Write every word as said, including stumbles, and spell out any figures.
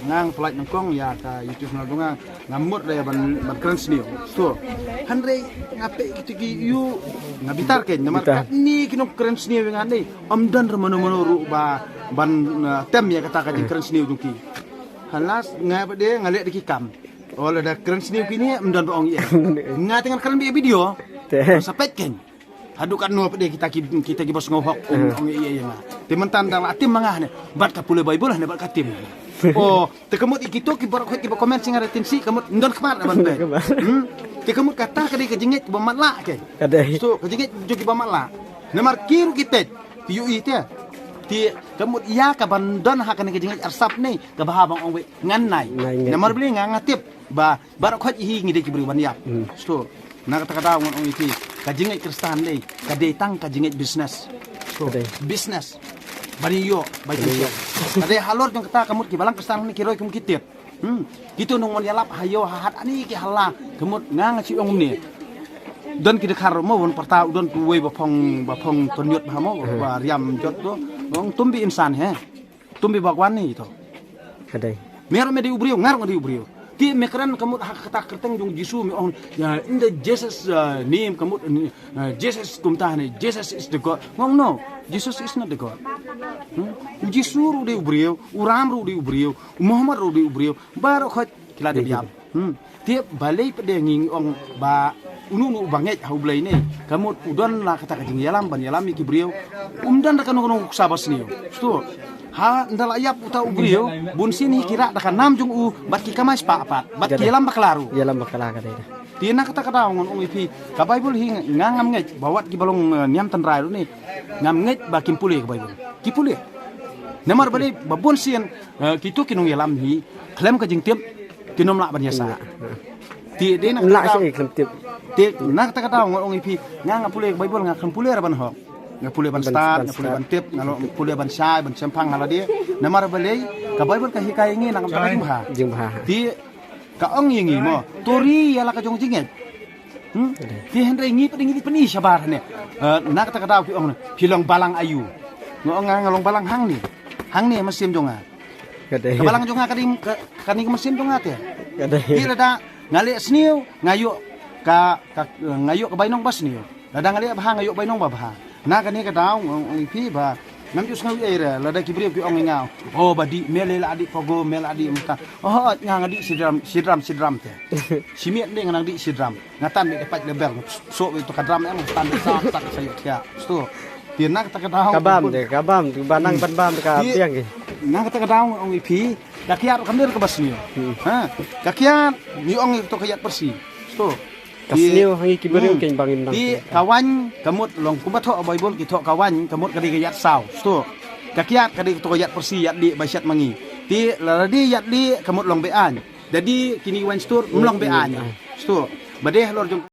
Nga nga pynlait nyngkong ïa ka YouTube channel jong nga, nga mut re ban ban kren sniew. So hynrei nga peit kito ki ïu nga bitar kein namar katne ki nongkren sniew ïa nga ne ym don re mano mano ruh ba ban, uh, tem ïa kata ka jingkren sniew jong ki. Halas nga pat de nga leh da ki kam. O lada kren sniew kine ym don ba ong ïa. Nga te ngan kren ba ïa video. Sa peit kein. Haduh katno pat de kita ki, kita ki ba sngewhok ong ïa ïa nga. Te mynta da la tim ma nga ne bad ka pule Bible ne bad ka tim. O te ka mut ïa kito ki baroh ki ba comment sing ada tin si ka mut ndon khmat ban peit. Te ka mut kata ka dei ka jingngeit ba matlah kein. Ka dei. So ka jingngeit jong ki ba matlah. Namar ki ruh ki peit ki ïohi te. Te ka mut ïa ka ban don ha kane ka jingngeit arsap ne ka bha ban ong wei ngan nai. Namar balei nga nga tip ba baroh khoit hi ngi dei ki briew ban ïap. So na kata ka daw ngan ong ïa phi ka jingngeit Khristan dei ka dei tang ka jingngeit business. So business ban ïoh bai pynshai. Ka dei halor jong kata ka mut ki balang Khristan ne ki roi kum ki tit. Hmm. Kito nong mon ïalap ha ïew ha hat ani ki hala ka mut nga nga chi ong ne. Don ki dkhar mo won parta u don tu wei ba phong ba phong tonyut ba mo ba riam jot to. Ong tum bi insan he. Tum bi Bhagwan ni to. Ka dei. Me ruh me dei u briew, nga ruh nga dei u briew. Te me kren ka mut ha kata kyrteng jong Jisu me ong ïa in the Jesus, uh, name ka mut, uh, Jesus kumta ne Jesus is the God. Ngong no, Jesus is not the God. Hmm? U Jisu ruh dei u briew, u Ram ruh dei u briew, u Muhammad ruh dei u briew. Baroh khoit ki la dep ïap. Hmm. Te balei pat de ngi ong ba unu unu ba ngeit ha U Blei ne ka mut u don la kata ka jingïalam ban ïalam ïa ki briew. Um don da kano kano ka ba sniew. Sto ha nda la ïap uta u briew bun sien hi ki rah da ka nam jong u bad ki kamai spah pat bad ki ïalam bakla ruh. Ïalam bakla ka dei. Te na kata ka daw ngan ong ïa phi ka Bible hi nga ngam ngeit ba wat ki ba long, eh, niam tynrai ruh ne ngam ngeit ba kim pule ka Bible. Ki pule. Namar balei ba bun sien, eh, kito ki nongïalam hi khlem ka jingtip kin ym lah ban ïasah. Te dei na kata ka daw. Te na kata ka daw nga ong ïa phi nga nga pule ka Bible nga khlem pule ra ban hok. Nga pule ban stad, nga pule ban tip, nga pule ban shai ban shemphang nga la dei. Namar balei ka Bible ka hikai ïa ngi na ka bynta ka jingbha. Jingbha. Te ka ong ïa ngi mo to ri ïa la ka jong jingngeit. Hmm? Te hynrei ngi pat ngi dei pyni shabar ne. Eh, na kata ka daw ki ong ne phi long balang aïu. Nga ong nga long balang hangne. Hangne mynsiem jong nga. Ka dei. Ka balang jong nga ka dei ka, kane ka mynsiem jong nga te. Ka dei. Te lada nga leh sniew nga ïoh ka, ka nga ïoh ka bainong ba sniew. Lada nga leh bha nga ïoh bainong ba bha. Na kane ka daw ong ong ïa phi ba ngam ju sngew ei re lada ki briew ki ong ïa nga. Oh ba dih me leh la dih pogo me la dih mynta. Oh nga nga dih sidram sidram sidram te. Shi miet ne nga nang dih sidram. Nga tan me de pait le ber. So to ka dram em tan de sak sak sa ïoh thiah. Sto. Te na kata ka daw. Ka bam de ka bam ba nang ban bam ka biang ki. Na kata ka daw ong ïa phi ka kiad ka mir ka ba sniew. Ha ka kiad ngi ong ïa to ka ïat pyrsi. Sto. Ka sniew ha ngi ki briew kein ba ngim nang. Te ka waiñ ka mut long kumba thoh Bible ki thoh ka waiñ ka mut ka dei ka ïat saw. Sto. Ka kiad ka dei to ka ïat pyrsi ïat lieh ba shat ma ngi. Te la dei ïat lieh ka mut long be aiñ. Da dei kini waiñ stur ym long be aiñ. Sto. Ba dei halor jong